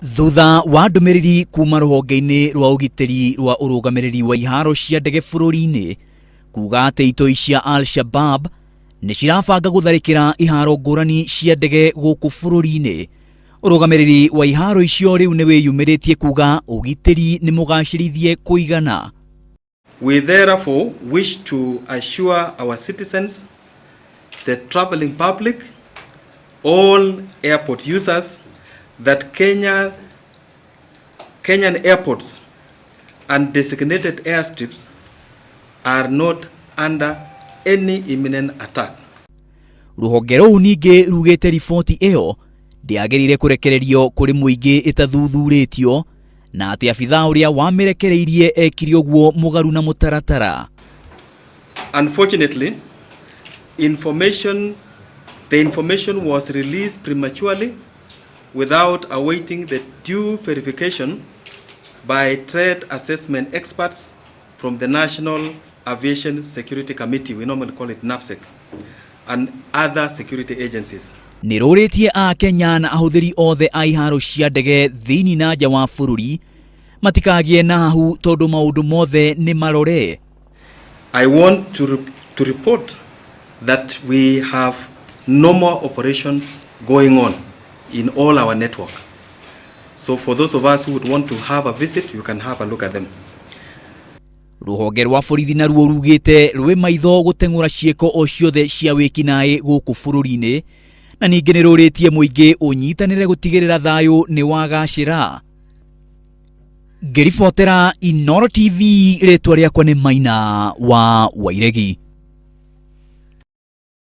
Thutha wa ndũmĩrĩri kuma rũhonge-inĩ rwa ũgitĩri rwa ũrũgamĩrĩri wa iharo cia ndege bũrũri-inĩ kuga atĩ itoi cia Al-Shabab nĩ cirabanga gũtharĩkĩra iharo ngũrani cia ndege gũkũ bũrũri-inĩ. Ũrũgamĩrĩri wa iharo icio rĩu nĩ wĩyumĩrĩtie kuga ũgitĩri nĩ mũgacĩrithie kũigana. We therefore wish to assure our citizens, the traveling public, all airport users that Kenyan airports and designated airstrips are not under any imminent attack. Rũhonge rũu ningĩ rugĩte riboti ĩyo ndĩagĩrĩire kũrekererio kũrĩ mũingĩ ĩtathuthurĩtio na atĩ abithaa ũrĩa wamĩrekereirie ekire ũguo mũgaru na mũtaratara. Unfortunately, the information was released prematurely without awaiting the due verification by threat assessment experts from the National Aviation Security Committee, we normally call it NAVSEC, and other security agencies. Nĩ rũrĩtie Akenya na ahũthĩri othe a iharo cia ndege thĩinĩ na nja wa bũrũri matikagĩe na hahu tondũ maũndũ mothe nĩ marore. I want to report that we have normal operations going on in all our network. So for those of us who would want to have a visit, you can have a look at them. Rũhonge rwa borithi naruo rugĩte rwĩ maitho gũteng'ũra ciĩko o ciothe cia wĩkinaĩ gũkũ bũrũri-inĩ na ningĩ nĩ rũrĩtie mũingĩ ũnyitanĩre gũtigĩrĩra thayũ nĩ wagacĩra. Ngĩribotera Inooro TV, rĩtwa rĩakwa nĩ Maina wa Wairegi.